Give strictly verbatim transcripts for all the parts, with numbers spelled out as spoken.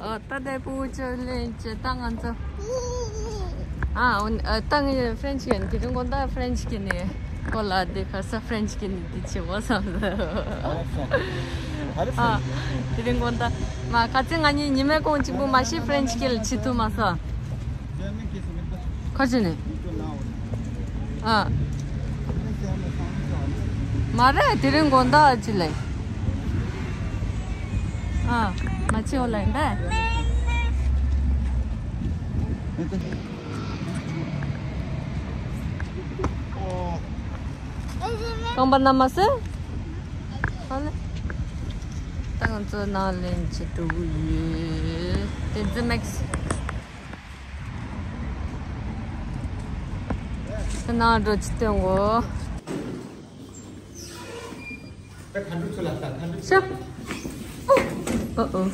ཨ། ད་ལྟ་བུ་ཅོ་ལེན་ཅེ་ད་ང་ཚོ། ཨ། ཨ། ད་ངས་ཧྥ་རན་ཆི་ཡན་དེ་རིང་དགོང་དག་ཧྥ་རན་ཆི་གི་ནས་གོ་ལ་དེ་ཁ་ས་ཧྥ་རན་ཆི་གི་ནས་དེ་ཆེ་བོ་བསམ་ལ། ཨ། དེ་རིང་དགོང་དག་མ་ཁ་ཚེ་ང་གཉིས་ཉི་མའི་གོང་གཅིག་པུ་མ་ཤི་ཧྥ་རན་ཆི་གི་ལ་ཆི་ཐུ་མ་ས། ཁ་ཅི་ནས། ཨ། མ་རེད། དེ་རིང་དགོང་དག་ཅི་ལས། ཨ། མ་ཆེ་བ་ལ་ཡིན་པས། རྐང་པ་ན་མ་ཟེར། ཨ་ལེ། ད་ང་ཚོ་ནང་ལེན་བྱེད་འགྲོ་གི་ཡོད། དེ་ཛི་མེག་སི། ཁྱེད་ནང་འགྲོ་ཅི་སྟོན་གོ། ཤ། ཨོ་ཨོ།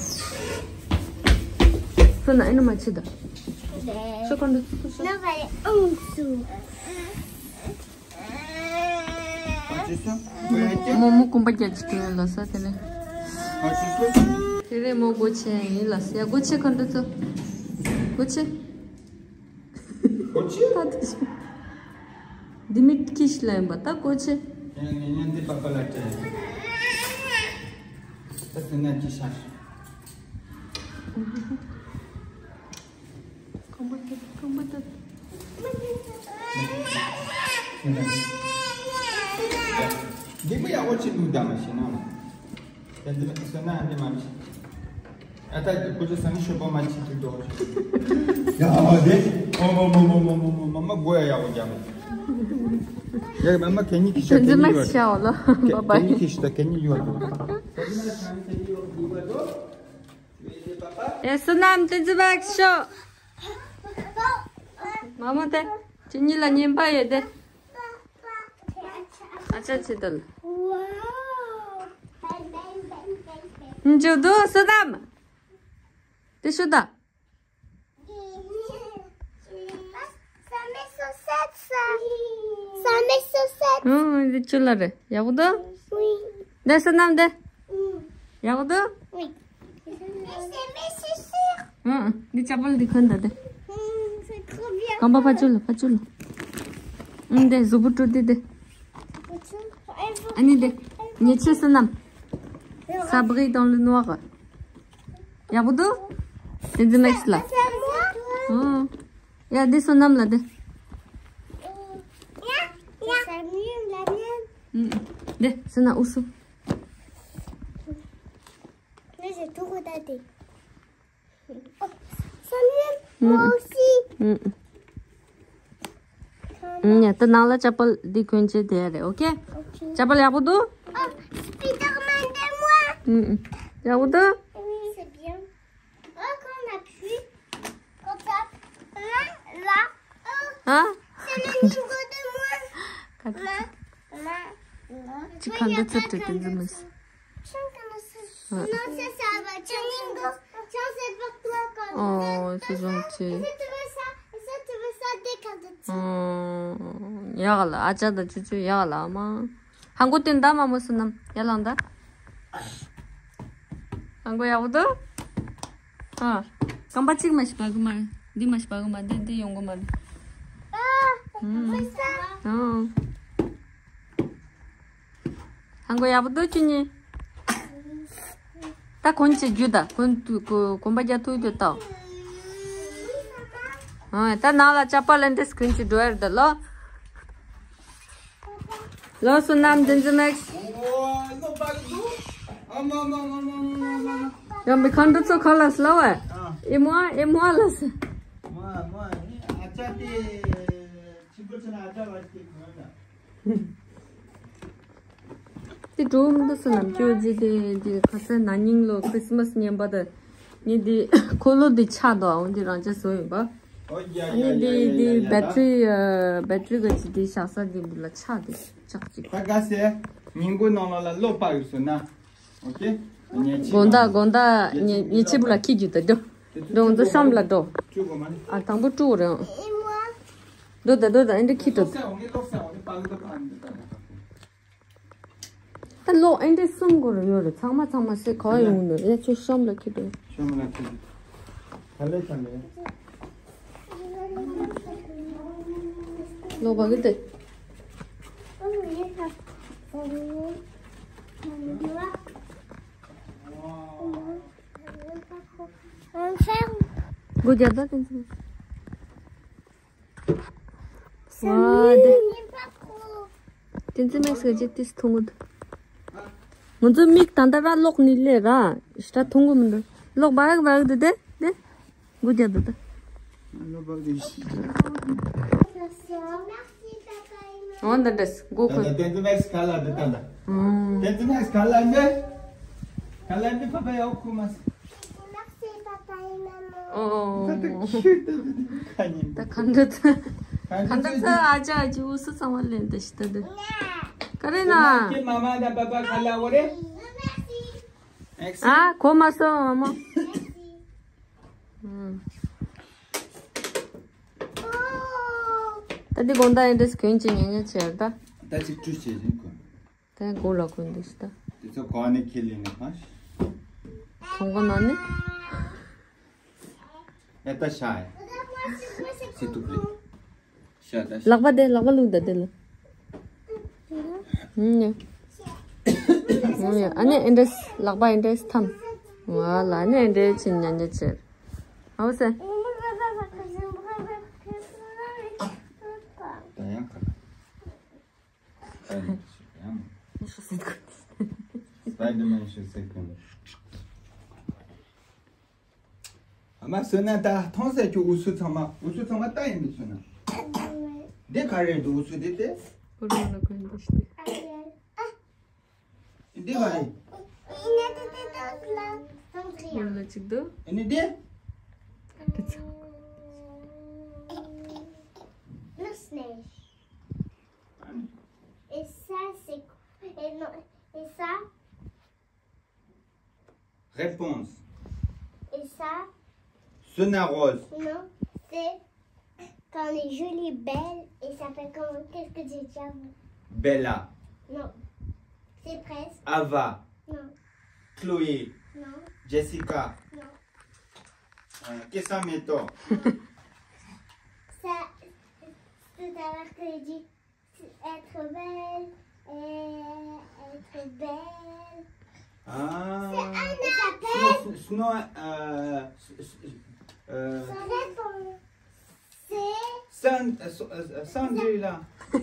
ཁྱེད་ནང་ཨེ་ནུ་མ་ཆི་ད། ཤོ་གོན་འདུག་ཤོ། མོ་མོ་གོམ་པ་རྒྱག་ཅིག་ལ་ས་དེ་ནས། དེ་རེད་མོ་སྒོ་ཕྱེ་ཡིན་ལ་ས་ཡ་སྒོ་ཕྱེ་ག་འདུག་ཚོ། སྒོ་ཕྱེ། སྒོ་ཕྱེ། ད་དེ་ཤི། འདི་མི་ཀིཤ་ལ་ཡིན་པ་ད་སྒོ་ཕྱེ། ཡང་ངས་ཉན་འདི་པ་པ་ལ་སྤྲད། ད་དེ་ན་ཅི་ཤ། ཁོང་པ་ཏི་ཁོང་པ་ཏི། འདི་མི་ཡག་པོ་ཅིག་འདུག་ད་མ་ཤེས་ན། ད་འདི་མ་ཤེས་ན་འདི་མ་ཤེས། ཨ་ད་ཁོ་ཚོ་ས་ནི་ཤོད་པ་མ་ཅིག་ཏུ་འདུག་ཡ་ཨ་དེ། ཨོ་མ་མ་མ་མ་མ་མ་མ་མ་མགོ་ཡ་ཡག་པོ་རྒྱབ། ཡ་མ་མ་གད་སྙིགས་ཀྱི་ཤ། འཛིན་མ་ཤ་འོ་ལོ། གད་སྙིགས་ཀྱི་ཤ་ད་གད་སྙིགས་ཡོད་འདུག་ཨེ་བསོད་ནམས་བསྟན་འཛིན་མ་ཤོག་མ་མོ་དེ་ཁྱེད་གཉིས་ལ་ཉན་པ་ཡོད་དེ། ཨ་ཅག་ཅི་དང་། འཇུ་དུ་བསོད་ནམས། དེ་ཤོད་ད། ཨང་། འདི་ཆུ་ལ་རེད། ཡག་པོ་འདུག་འདི་བསོད་ནམས་འདི། ཡག་པོ་འདུག་ཨང་། འདི་ཅ་པལ་འདི་གོན་ད་འདི། རྐང་པ་ཕར་ཕྱོགས་ལ་ཕར་ཕྱོགས་ལ། ཨང་། འདི་གཟུགས་པོ་བཀྲུ་འདི་འདི། ཨ་ནི་འདི། ཉེ་ཆེ་བསོད་ནམས། S'abri dans le noir. ཡག་པོ་འདུག་བསྟན་འཛིན་མེག་སི་ལ། ཨང་། ཡ་འདི་བསོད་ནམས་ལ་འདི། ཨང་། འདི་བསོད་ནམས་ཨུ་སུ། ཨང་། ཨང་། ཡ་ད་ནང་ལ་ཅ་པལ་འདི་གོན་བྱས་བསྡད་རེད། ཨོ་ཁེ། ཅ་པལ་ཡག་པོ་འདུག་ཨང་། ཡག་པོ་འདུག་ཨ། ཁ་ཅིག་ཅིག་ཁ་འདི་ཚོ་བྲིས་ཏེ་འཛིན་མི་སྲིད། ཨོ་སུ་བཟུང་ཆེ། ཨོ་ཡག་ལ་ཨ་ཅག་དང་ཆུ་ཆུ་ཡག་ལ་ཨ་མ། ཧང་གོ་ཏིན་ད་མ་མོ་བསོད་ནམས་ཡར་ལངས་ད། ཧང་གོ་ཡག་པོ་འདུག་ཨ། རྐང་པ་གཅིག་མ་ཞིག་བ་གི་མ་རེད། འདི་མ་ཞིག་བ་གི་མ་འདི་འདི་ཡོང་གི་མ་རེད། ཨ། ཧང་གོ་ཡག་པོ་འདུག་ཁྱོད་གཉིས། ད་གོན་ཆེ་རྒྱུ་ད་གོན་དུ་གོ་གོམ་པ་རྒྱག་ཐུབ་དུ་ལྟ། ཨ། ད་ནང་ལ་ཅ་པ་ལེན་ཏེས་གོན་ཆེ་འགྲོ་ཡར་ད་ལོ། ལོ་བསོད་ནམས་བསྟན་འཛིན་མེག་སི། ཡང་མི་ཁ་འགྲོ་ཚོ་ཁ་ལ་སླ་བ། ཨེ་མོ་ཨེ་མོ་ལ་སི། དེ་འགྲོ་མི་འདུག་བསོད་ནམས་ཁྱོད་ཀྱི་དེ་དེ་ཁ་སང་ན་ནིང་ལོ་ཁྲིས་མས་ཉན་པ་དང་། ངས་འདི་འཁོར་ལོ་འདི་ཆག་འདུག་ཨང་འདི་རང་ཅག་བཟོ་ཡིན་པ། ཨོ་ཡ་ཨ་ཡ་ནི་ཡ་འདི་ཡ་འདི་ཡ་ཡ་བེ་ད། ཊི་རི་ཨ་བེ་ཊི་རི་ག་ཅིག་འདི་བཞག་ས་འདི་འདི་ལ་ཆག་འདི་ཆག་ཅིག་ད་ག་སེ་ཉིན་གུང་ནང་ལ་ལ་གློག་སྤར་ཡོད་སོང་ན། ཨོ་ཀེ། ཉེ་ཆེ་དགོང་དག་དགོང་དག་ཉེ་ཉེ་ཆེ་བུ་ལ་ཁྱི་རྒྱུ་ད་འགྲོ། འགྲོ་ང་ཚོ་ཤམ་ལ་འགྲོ། བཅུག་གོ་མ་ནི། ཨ་དང་པོ་བཀྲུ་རེད་ཨང་། འགྲོ་ད་འགྲོ་ད་ཨེ་འདྲ་ཁྱི་འགྲོ་ད། ད་ལོ་ཨེ་འདྲས་གསུམ་འགོར་ཡོད་རེད། ཚང་མ་ཚང་མ་སེ་ག་ཡོང་ནས་ཡ་ཆོས་ཤམ་ལ་ཁྱི་དོ། ཤམ་ལ་ཁྱི་དོ། ཐ་ལེ་ཐ་ལེ། ལོ་བ་གི་དེ། སྒོ་རྒྱབ་ད་དེ་ཚོ། བ་དེ། དེ་ཚོ་མེག་སི་ཅིག་ཏིས་ཐུང་གི་འདུག་ང་ཚོ་མིག་ད་ལྟ་ར་ལོག་ནི་ལས་ར་ཤ་ཐུང་གི་མི་འདུག་ལོག་བར་བར་དུ་དེ་དེ་སྒོ་རྒྱབ་ད་ད། འོ་འདི་འདྲས་སྒོ་ཁོ། དེ་ཚོ་མེག་སི་ག་ལ་འདི་ད་ད། ཨུམ། དེ་ཚོ་མེག་སི་ག་ལ་འདི། ག་ལ་འདི་ཕ་ཕ་ཡ་ཁུ་མ་སི། ཨོ། ད་ག་འདྲ་ཚ། ག་འདྲ་ཚ། ཨ་ཅག་ཨ་ཅག་ཨུ་སུ་ཚང་མ་ལེན་ད་ཤི་ད་དེ། ག་རེ་ན། ཨ་གོ་མ་སོང་ཨ་མ། ད་འདི་དགོང་དག་ཨེ་འདྲས་གོན་ཅིག་ཉན་ཉན་བྱས་ད། ད་ཅིག་བཀྲུས་བྱས་ཅིག་གོན། དེ་མགོ་ལ་གོན་འདུག་ཤི་ད། དེ་ཚོ་གོ་ནི་ཁེ་ལེ་ནི་ཧ། ཁོང་གོ་ན་ནི། ཨེ་ད་ཤ་ཡ། སི་ཏུ་པི། ཤ་ད་ཤ། ལག་པ་དེ་ལག་པ་བླུགས་ད་དེ་ལ། ཧུམ་ཡ། ཧུམ་ཡ། ཨ་ནི་ཨེ་འདྲས་ལག་པ་ཨེ་འདྲས་འཐམ། ང་ལ་ཨ་ནི་ཨེ་འདྲས་ཕྱིན་ཉན་ཉན་བྱེད། ཨའོ་སེ། ད་ཡང་ཁ། སྤའི་ཌར་མེན་ཞིག་ཟེར་གི། ཨ་མ་སོན་ན་ད་མཐོང་ས་ཁྱོད་ཨུ་སུ་ཚང་མ་ཨུ་སུ་ཚང་མ་ལྟ་ཡིན་མི་སོན་ན། འདི་ག་རེ་འདུག་ཨུ་སུ་འདི་དེ། ཨུ་རུ་ལ་གོན་འདུག་ཤི་དེ། འདི་ག་རེ། ཡོད་ལ་གཅིག་འདུག་ཨ་ནི་འདི། དེ་ཚོ། Looks nice. Et ça, c'est quoi? Et non, et ça? Réponse. Et ça? Sona Rose. Non, c'est quand les jolies belles, et ça fait comment? Qu'est-ce que j'ai dit avant? Bella. Non. C'est presque. Ava. Non. Chloé. Non. Jessica. Non. Euh, Kesameto. Ça, tout à l'heure que j'ai dit, être belle, euh, être belle. Ah. C'est Anna. Sinon, sinon, euh, s- s- euh, ça répond. C'est Sand- euh, so- euh, Sandrila. C'est-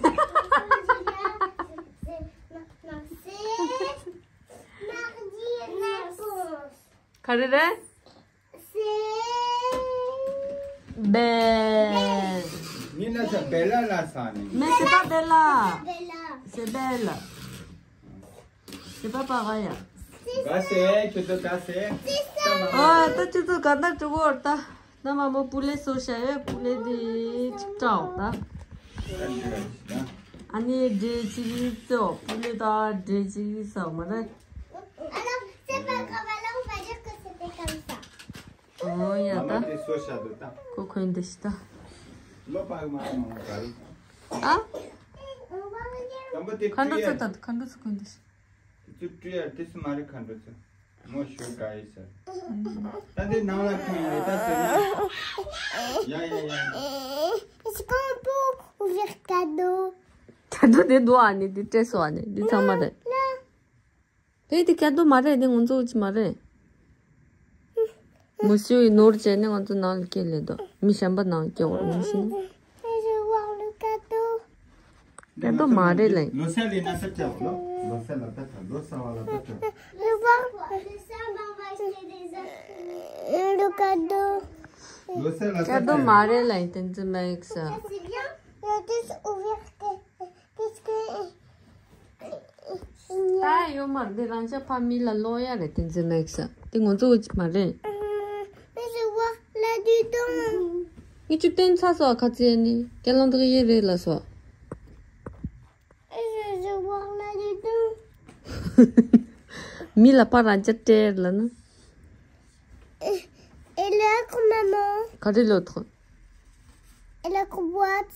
non, non, c'est mardi réponse. ག་རེ་རེད། Belle. Mais là, c'est Bella, là, ça, non? Mais c'est pas Bella. C'est Bella. C'est pas pareil. Bah, c'est, tu te casses. ཨ་ད་ཅི་ཚོ་ག་འདྲ་བྲི་བོར་ད། ད་མ་མོ་པུ་ལེ་སོ་ཤ་ཡོད། པུ་ལེ་དེ་ཅིག་སྤྲའོ་ད། ཨ་ནི་འབྲས་ཅིག་ཙོ་པུ་ལེ་ད་འབྲས་ཅིག་ཙོ་མ་རེད། Alors, c'est pas grave, alors on va dire que c'était comme ça. ཨོ་ཡ་ད། ཁོ་གོན་དེ་ཤི་ད། ཨ། ཁ་འདྲ་ཚོ་ད་ཁ་འདྲ་ཚོ་གོན་དེ་ཤི། དེ་ཚོ་བཀྲུས་ཡ་དེ་སུ་མ་རེད་ཁ་འདྲ་ཚོ། མོ་ཞོ་ག་ཡི་ས། ད་དེ་ནང་ལ་ཁོན་ཡོད་ད་ཟེར་ན། ཡ་ཡ་ཡ། Est-ce qu'on peut ouvrir cadeau? Cadeau དེ་འདུག་ཨ་ནི་དེ་སྤྲད་སོང་ཨ་ནི་དེ་ཚང་མ་རེད། དེ་དེ་cadeau མ་རེད། དེ་ང་ཚོ་ཅི་མ་རེད། མུ་སུའི་ནོར་བྱས་ནས་ང་ཚོ་ནང་ལ་སྐྱེལ་ལེ་དོ། མི་གཞན་པ་ནང་སྐྱེལ་བར་མི་ཤེས་ན། Je veux voir le cadeau. cadeau མ་རེད་ལེ། ལོ་སར་ལས་ན་ད་ཅག་ལོ། ལོ་སར་ལ་ད་ཅག་ལོ་སར་བ་ལ་ད་ཅག Le voir. Le cadeau. ལོ་སར་ལ་ད་cadeau ཅག་མ་རེད་ལེ། དེ་ཚོ་མེག་སི། C'est bien. Je vais juste ouvrir que- Qu'est-ce que il y a? ད་ཡོད་མ་རེད། དེ་རང་ཅག་ཕ་མི་ལ་ལོ་ཡ་རེད། དེ་ཚོ་མེག་སི། དེ་ང་ཚོ་གི་མ་རེད། Mais je vois là-dedans. ངས་ཅིག་སྟོན་ཚར་སོང་ཁ་ཚེ་ནི་སྐྱ་ལང་དག་ཡེ་རེད་ལ་སོ། Je vois là-dedans. མི་ལ་ཕ་རང་ཅག་སྤྲད་ལ་ན། Et l'autre, maman? ག་རེ་ལོ་ཐོ། Et l'autre boîte?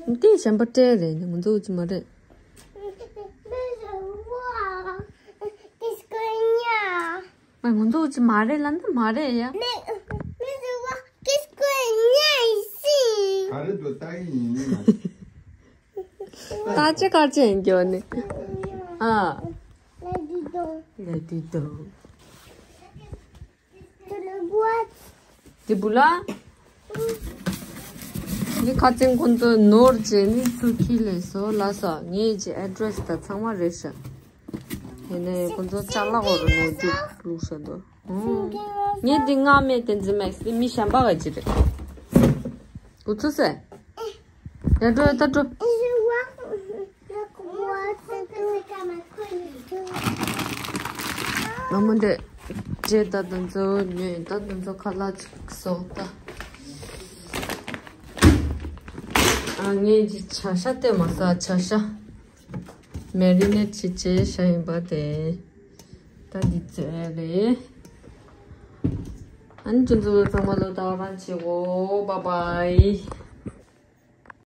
འདི་གཞན་པ་སྤྲད་རེད། ང་ཚོ་གི་མ་རེད། Mais je vois. Qu'est-ce qu'il y a? ང་ཚོ་གི་མ་རེད་ལ་འདི་མ་རེད་ཡ། Mais, mais རེད་དོ། ལྟ་གི་ཡིན་ནི་མ་རེད། ད་ཅི་གར་ཅི་ཡིན་རྒྱུ་ནི། ཨ། ལེ་དུ་དོ། དེ་བུ་ལ། འདི་ཁ་ཚན་ཁོང་ཚོ་ནོར་རྗེས་ནི་ཚུར་ཁྱེར་ལས་སོ་ལ་ས། ངས་ཀྱི་ཨེ་ཌི་རེ་སི་དང་ཚང་མ་རེད་ཤག་དེ་ནས་ཁོང་ཚོ་ཅ་ལག་འོ་རུ་ནོར་རྒྱུག་བླུགས་ཤག་འདུག་ངས་འདི་ང་མེད་དེ་འཛིན་མེད་སི་མི་གཞན་པ་ག་ཅི་རེད། འགོ་ཚུགས་སེ། ཡ་འགྲོ་ཡ་ད་འགྲོ། ལ་མོ་འདྲེ། རྗེས་ད་དུང་ཚོ་ཉོས་ད་དུང་ཚོ་ཁ་ལག་ཅིག་བཟོ་ད། ཨ་ངས་ཀྱི་བྱ་ཤ་སྟེར་མ་ཟ་བྱ་ཤ། མེ་རི་ནེ་ཊི་བྱེད་བྱས་བཞག་ཡིན་པ་དེ། ད་འདི་ཚོ་རེད། ཨ་ནི་ཁྱོད་ཚོ་ཚང་མ་ལོ་ད་བར་བྱེད་གོ། བཱའི་བཱའི།